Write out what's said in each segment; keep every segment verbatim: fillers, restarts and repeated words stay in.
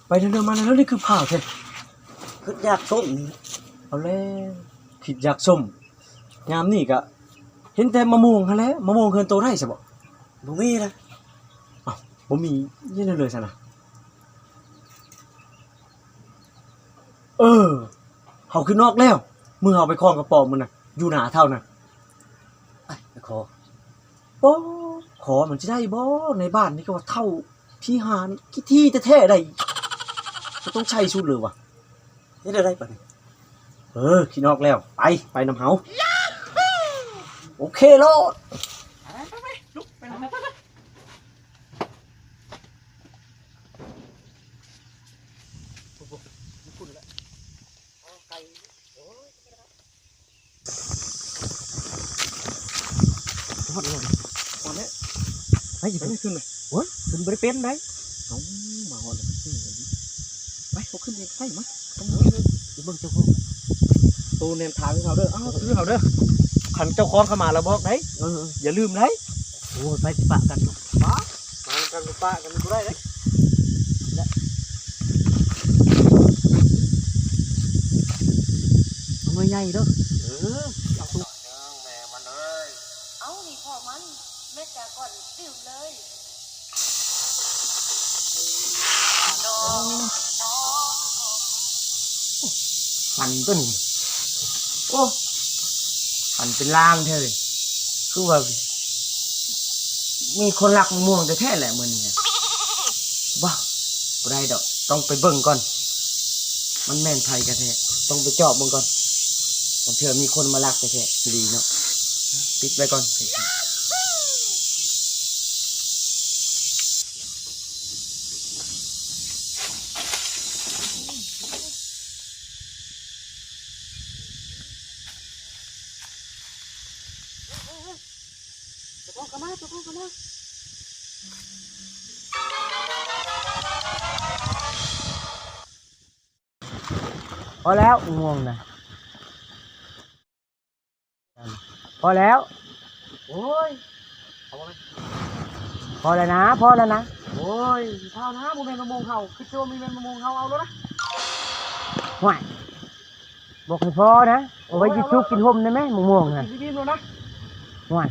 ไปเดินๆมาแล้วนี่คือผ้าแท้ คืออยากส้มนี่ เอาแล้ว คิดอยากส้ม ยามนี้ก็เห็นแต่มะม่วงหั้นแหละ มะม่วงเฮือนโตได้ซะบ่ บ่มีนะ อ้าว บ่มี เฮ็ดแนวใด๋ซั่นน่ะ เออ เฮาคิดออกแล้ว มื้อเฮาไปคล้องกระป๋อมมื้อน่ะ อยู่หน้าเฒ่าน่ะ ไป ไปขอ โอ้ ขอมันสิได้บ่ ในบ้านนี่ก็ว่าเฒ่าขี้หานขี้ถี่แท้ๆ ได้ ก็ต้องใช้สุดเลยว่ะ เฮ็ดได้ปะนี่ เออ คิดออกแล้ว ไป ไปนำเฮา โอเคโลด ไปไปไป ลุก ไปนำ ไปไป โอ้โห มันขุ่นแล้ว เอาไก่ โอ้ย ฮอดแล้ว ฮอดแล้ว ไปสิ ไป ไปขึ้นเลย โอ้ย ขึ้นบ่ได้เป็นได๋ เอ้า มาฮอดแล้วก็ขึ้นกันดิ ไป เอาขึ้นไปใกล้มา ต้อง เบิ่งเจ้าของ โตแนมทางให้เขาเด้อ เอ้า คือเขาเด้อ คันเจ้าของเข้ามาแล้วบอกได๋ เออ อย่าลืมได๋ โอ้ย ไปสิปะกันเนาะ ปะ มากันปะกันบ่ได้เด้ เอาหน่วยใหญ่เด้อ เออ เอาสุก แม่มันเอ้ย เอ้า นี่พ่อมัน แม่จ๋าก่อนดื่มเลย ฝันตัวนี้ โอ้ ฝันเป็นลางแท้เลย คือว่า มีคนลักมะม่วงแท้ๆ แหละมื้อนี้ บ่ บ่ได้ดอก ต้องไปเบิ่งก่อน มันแม่นไผกันแท้ ต้องไปจอบเบิ่งก่อน บางเทื่อมีคนมาลักแท้ๆ ดีเนาะ ปิดไว้ก่อน เจ้าของเข้ามา เจ้าของเข้ามา พอแล้ว ง่วงนะ พอแล้ว โอ้ย เอาบ่แม่น พอแล้วนะ พอแล้วนะ โอ้ย เท่านะ บ่แม่นมะม่วงเฮา คือสิว่าบ่แม่นมะม่วงเฮา เอาแล้วนะ ห่วย บอกให้พอนะ เอาไว้ เอา กินซุก เอา กินห่มได้ไหม มะม่วงนะ กินอิ่มแล้วนะ ห่วย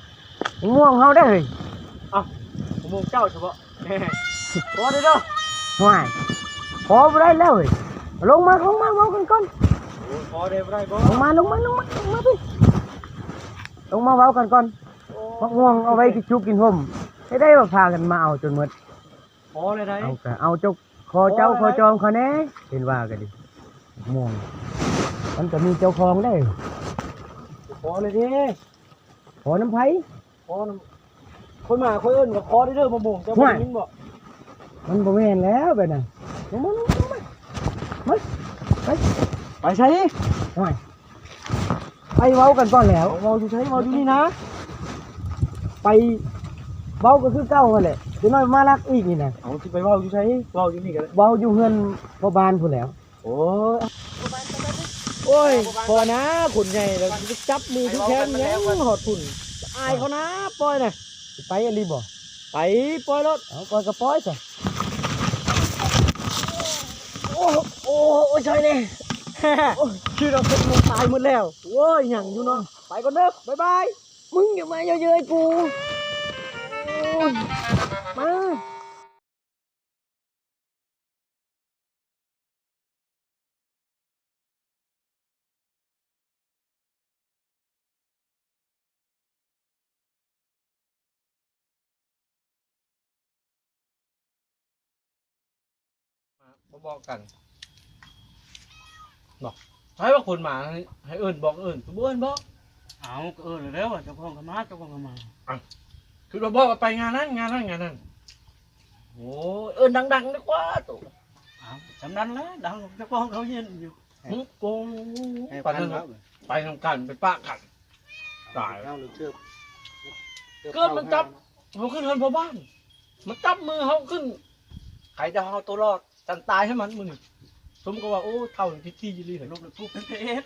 มะม่วงเฮาได้เฮ้ย เอ้า มะม่วงเจ้าเฉพาะ พอเด้อเด้อ ห่วย พอบ่ได้แล้วเฮ้ย ลงมา ลงมา เว้ากันก่อน โอ้ย พอได้บ่ได้บ่ ลงมา ลงมา ลงมา ลงมาพี่ ลงมาเว้ากันก่อน โอ้ย มะม่วงเอาไว้กินซุกกินห่ม ให้ได้ว่าพากันมาเอาจนหมด พอเลยได้ เอากะเอาเจ้า ขอเจ้า พอเลย ขอจองเขาแน่ เห็นว่ากันดิ ม่วง มันก็มีเจ้าของได้ พอเลยเด้ พอนำไผ พอนำ คนมาคนอื่นก็ขอได้เด้อ มะม่วง เจ้า ห่วย บ่ได้ยินบ่ มันบ่แม่นแล้วแบบนั้น ลงมา ลงมา ลงมา มา ไป ไปใส่ ห่วย ไปเว้ากันก่อนแล้ว เว้าอยู่ไส เว้าอยู่นี่นะ ไปเว้าก็คือเก่าหั่นแหละ เดี๋ยวน้อยมาลักอีกนี่นะ เอาสิไปเว้าอยู่ไส เว้าอยู่นี่ก็ได้ เว้าอยู่เฮือนพ่อบ้านพู้นแหล้ว โอ้ย โอ้ย พอนะ คนใหญ่แล้ว จับมือถือแขนยังฮอดพุ้น อายเขานะ ปล่อยนะ สิไปอีหลีบ่ ไป ปล่อยโลด เอา ปล่อยก็ปล่อยซะ โอ้ โอ้ โอ้ย ใช่เลย โอ้ย คิดว่าเป็นหมู่ตายหมดแล้ว โอ้ย หยังอยู่เนาะ ไปก่อนเด้อ บ๊ายบาย มึงอย่ามาเยอะๆ กู โอ้ย มา มาบ่บอกกัน บอก ให้ว่าคนมา ให้ ให้เอิ้นบอกเอิ้น บ่เอิ้นบอก เอา ก็เอิ้นแล้ว เจ้าของก็มา เจ้าของก็มา อ่ะ คือว่าบอกว่าไปงานนั้น งานนั้น งานนั้น โอ้ย เอิ้นดังๆ ดีกว่า โต เอา สำนั้นแหละ ดัง เจ้าของเขาเห็นอยู่ หึ โกง ให้ ไป พัน นำ เนาะ ไปนำกัน ไปปะกัน ตาย เอาหรือเทือก เทือก เกิดมันจับ เข้า เฮาขึ้นเฮือนพ่อบ้าน มันจับมือเฮาขึ้น ใครจะเอาตัวรอด จันตายให้มัน มึง สมก็ว่า โอ้ เฒ่านี่ขี้ๆ อยู่เลย ลูก ลูกเป็นเพชร